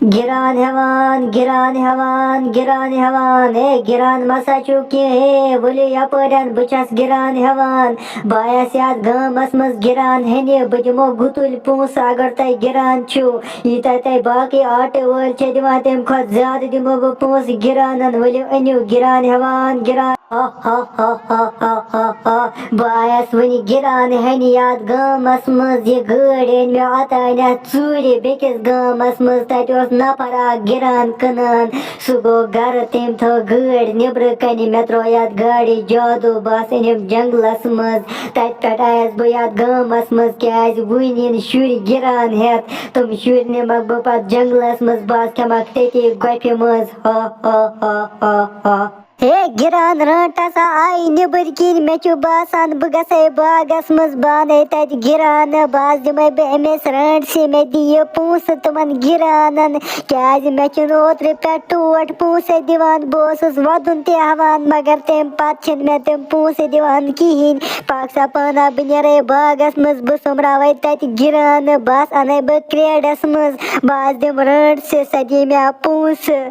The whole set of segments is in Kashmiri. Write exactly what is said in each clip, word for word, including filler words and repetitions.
گِران ہٮ۪وان، گِران ہٮ۪وان، گِران ہٮ۪وان، ہے گِران مسا چھُو کینٛہہ، ہے ؤلِو یَپٲرٮ۪ن، بہٕ چھَس گِران ہٮ۪وان۔ بہٕ آیَس یَتھ گامَس منٛز گِران ہٮ۪نہِ، بہٕ دِمو گُتُلۍ پونٛسہٕ اگر تۄہہِ گِران چھُو۔ ییٖتیٛاہ تۄہہِ باقٕے آٹہٕ وٲلۍ چھِ دِوان، تَمہِ کھۄتہٕ زیادٕ دِمو بہٕ پونٛسہٕ گِرانَن۔ ؤلِو أنِو گِران ہٮ۪وان، گِران۔ ہا ہا ہا ہا ہا ہا ہا۔ بہٕ آیَس وٕنہِ گِران ہٮ۪نہِ یَتھ گامَس منٛز۔ یہِ گٲڑۍ أنۍ مےٚ اوٚتانٮ۪تھ ژوٗرِ بیٚکِس گامَس منٛز۔ تَتہِ اوس نفر اَکھ گِران کٕنان۔ سُہ گوٚو گَرٕ، تٔمۍ تھٲو گٲڑۍ نیٚبرٕ کَنہِ۔ مےٚ ترٛوو یَتھ گاڑِ جادوٗ، بَس أنِم جنٛگلَس منٛز۔ تَتہِ پٮ۪ٹھ آیَس بہٕ یَتھ گامَس منٛز، کیٛازِ وٕنہِ یِن شُرۍ گِران ہٮ۪تھ۔ تِم شُرۍ نِمَکھ بہٕ پَتہٕ جنٛگلَس منٛز، بَس کھٮ۪مَکھ تٔتی گۄپھِ منٛز۔ ہا ہا ہا ہا ہا۔ ہے گِران رٲنٹس آیہِ نیٚبٕرۍ کِنۍ، مےٚ چھُ باسان بہٕ گژھے باغس منٛز، بہٕ اَنَے تَتہِ گِرانہٕ، بہٕ حظ دِمَے بہٕ أمِس رٲنٹسہِ، مےٚ دِ یہِ پونٛسہٕ تِمَن گِرانَن، کیٛازِ مےٚ چھِنہٕ اوترٕ پٮ۪ٹھ ٹوٹھ پونٛسَے دِوان۔ بہٕ اوسُس وَدُن تہِ ہٮ۪وان، مگر تَمہِ پَتہٕ چھِنہٕ مےٚ تِم پونٛسہٕ دِوان کِہیٖنۍ۔ پاکسا پانہ بہٕ نیرَے باغس منٛز، بہٕ سوٚمبراوَے تَتہِ گِرانہٕ، بَس اَنَے بہٕ کرٛیڈَس منٛز، بہٕ حظ دِمہٕ رٲنٹسہِ، سۄ دِیہِ مےٚ پونٛسہٕ۔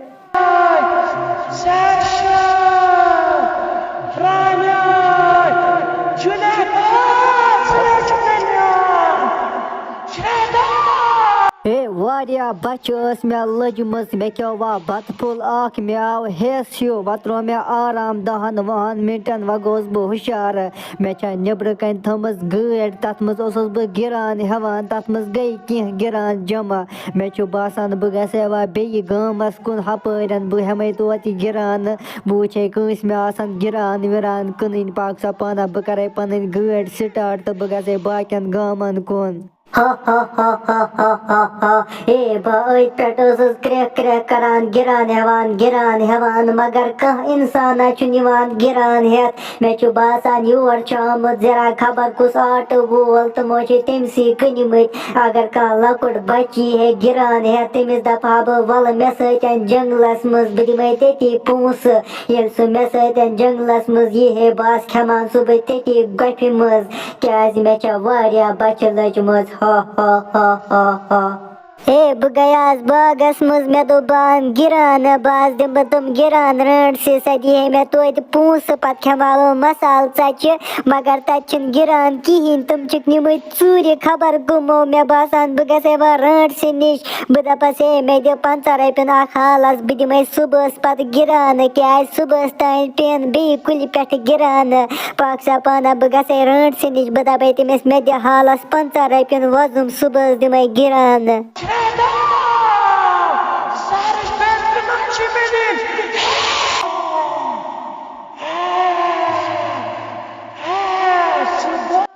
ہے، واریاہ بۄچھِ ٲس مےٚ لٔجمٕژ، مےٚ کھیوٚو وۄنۍ بَتہٕ پھوٚل اَکھ، مےٚ آو ہٮ۪س ہیوٗ، وۄنۍ ترٛوو مےٚ آرام دَہَن وُہَن مِنٹَن، وۄنۍ گوٚوُس بہٕ ہُشار۔ مےٚ چھےٚ نیٚبرٕ کَنہِ تھٲومٕژ گٲڑۍ، تَتھ منٛز اوسُس بہٕ گِران ہٮ۪وان، تَتھ منٛز گٔے کینٛہہ گِران جمع۔ مےٚ چھُ باسان، بہٕ گژھٕ ہا وۄنۍ بیٚیہِ گامَس کُن، ہَپٲرٮ۪ن بہٕ ہٮ۪مَے توتہِ گِرانہٕ۔ بہٕ وٕچھے کٲنٛسہِ مےٚ آسَن گِران وِران کٕنٕنۍ، پاکسا پانہ بہٕ کَرَے پَنٕنۍ گٲڑۍ سٹاٹ تہٕ بہٕ گژھے باقیَن گامَن کُن۔ ہا ہا ہا ہا ہا ہا ہا۔ ہے، بہٕ أتھۍ پٮ۪ٹھ ٲسٕس کرٛٮ۪کھ کرٛٮ۪کھ کران، گِران ہٮ۪وان، گِران ہٮ۪وان، مگر کانٛہہ اِنسانا چھُنہٕ یِوان گِران ہٮ۪تھ۔ مےٚ چھُ باسان، یور چھُ آمُت ذرا خبر کُس آٹہٕ وول، تِمو چھِ تٔمسٕے کٕنمٕتۍ۔ اگر کانٛہہ لۄکُٹ بچہٕ یی ہے گِران ہٮ۪تھ، تٔمِس دپہٕ ہا بہٕ، "وَلہٕ مےٚ سۭتۍ جنٛگلس منٛز، بہٕ دِمے تٔتی پونٛسہٕ۔" ییٚلہِ سُہ مےٚ سۭتۍ جنٛگلس منٛز یی ہے، بہٕ آسہٕ کھٮ۪وان سُہ بہٕ تٔتی گۄپھِ منٛز، کیٛازِ مےٚ چھےٚ واریاہ بۄچھِ لٔجمٕژ۔ ہا ہا ہا ہا ہا۔ ہے، بہٕ گٔیاس باغس منٛز، مےٚ دوٚپ، بہٕ اَنہٕ گِرانہٕ، بہٕ حظ دِمہٕ تِم گِران رٲنٛٹسہِ، سۄ دِیہِ ہے مےٚ توتہِ پونٛسہٕ، پتہٕ کھٮ۪مہٕ ہا بہٕ مسالہٕ ژۄچہِ، مگر تَتہِ چھِنہٕ گِران کِہیٖنۍ، تِم چھِکھ نِمٕتۍ ژوٗرِ خبر کٕمو۔ مےٚ باسان، بہٕ گژھٕ ہے وۄنۍ رٲنٛٹسہِ نِش، بہٕ دَپَس، ہے، مےٚ دِ پنٛژاہ رۄپیَن اَکھ حالَس، بہٕ دِمَے صُبحَس پَتہٕ گِرانہٕ، کیٛازِ صُبحَس تام پیٚن بیٚیہِ کُلہِ پٮ۪ٹھٕ گِرانہٕ۔ پاکسا پانہ بہٕ گژھے رٲنٛٹسہِ نِش، بہٕ دَپَے تٔمِس، مےٚ دِ حالَس پنٛژاہ رۄپیَن وۄزُم، صُبحَس دِمَے گِرانہٕ۔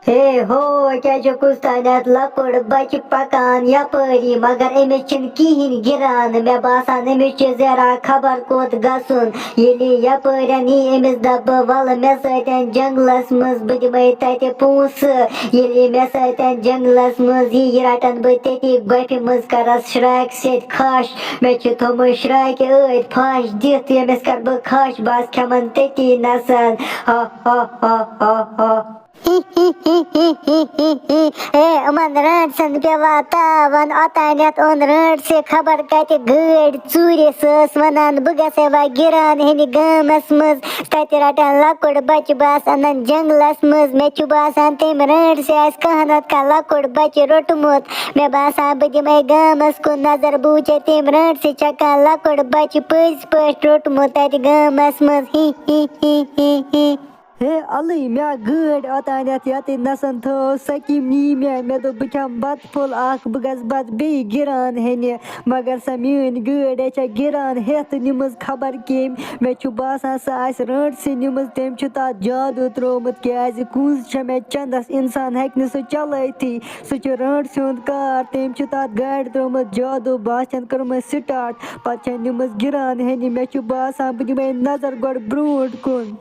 ہے ہو، کیٛاہ چھُ کُس تانٮ۪تھ لۄکُٹ بچہٕ پکان یپٲری، مگر أمِس چھِنہٕ کِہیٖنۍ گِران۔ مےٚ باسان، أمِس چھِ زیرا خبر کوٚت گژھُن۔ ییٚلہِ یہِ یپٲرٮ۪ن یی، أمِس دپہٕ بہٕ، "وَلہٕ مےٚ سۭتٮ۪ن جنٛگلس منٛز، بہٕ دِمے تَتہِ پونٛسہٕ۔" ییٚلہِ یہِ مےٚ سۭتٮ۪ن جنٛگلس منٛز یی، یہِ رٹن بہٕ تٔتی گۄپھِ منٛز، کرس شرٛاکہِ سۭتۍ کھش۔ مےٚ چھِ تھوٚمُت شرٛاکہِ ٲدۍ پھش دِتھ، ییٚمِس کر بہٕ کھش، بس کھٮ۪من تٔتی نسن۔ ہا ہا ہا ہا ہا۔ ہے، یِمن رٲنٛٹسن پیوان تاوان، اوٚتانٮ۪تھ اوٚن رٲنٛٹسہِ خبر کتہِ گٲڑۍ ژوٗرِ، سۄ ٲس ونان، "بہٕ گژھے وۄنۍ گِران ہیٚنہِ گامس منٛز، تتہِ رٹن لۄکُٹ بچہٕ، بہٕ آسہٕ انان جنٛگلس منٛز۔" مےٚ چھُ باسان، تٔمۍ رٲنٛٹسہِ آسہِ کانٛہہ نتہٕ کانٛہہ لۄکُٹ بچہٕ روٚٹمُت۔ مےٚ باسان، بہٕ دِمے گامس کُن نظر، بہٕ وٕچھے تٔمۍ رٲنٛٹسہِ چھا کانٛہہ لۄکُٹ بچہٕ پٔزۍ پٲٹھۍ روٚٹمُت تتہِ گامس منٛز۔ ہی ہی ہی ہی ہی۔ ہے الٕے، مےٚ گٲڑۍ اوٚتانٮ۪تھ ییٚتہِ نسن تھٲو، سکیٖم نی مےٚ، مےٚ دوٚپ، بہٕ کھٮ۪مہٕ بتہٕ پھوٚل اکھ، بہٕ گژھٕ پتہٕ بیٚیہِ گِران ہیٚنہِ، مگر سۄ میٲنۍ گٲڑۍ ہے چھےٚ گِران ہیٚتھ نِمٕژ خبر کٔمۍ۔ مےٚ چھُ باسان، سۄ آسہِ رٲنٛٹسہِ نِمٕژ، تٔمۍ چھُ تتھ جادوٗ ترٛوومُت، کیٛازِ کُنٛز چھےٚ مےٚ چندس، انسان ہیٚکہِ نہٕ سُہ چلٲوتھٕے۔ سُہ چھُ رٲنٛٹسہِ ہُنٛد کار، تٔمۍ چھُ تتھ گاڑِ ترٛوومُت جادوٗ، باسان کٔرمٕژ سٹارٹ، پتہٕ چھےٚ نِمٕژ گِران ہیٚنہِ۔ مےٚ چھُ باسان، بہٕ دِمے نظر گۄڈٕ برٛونٛٹھ کُن۔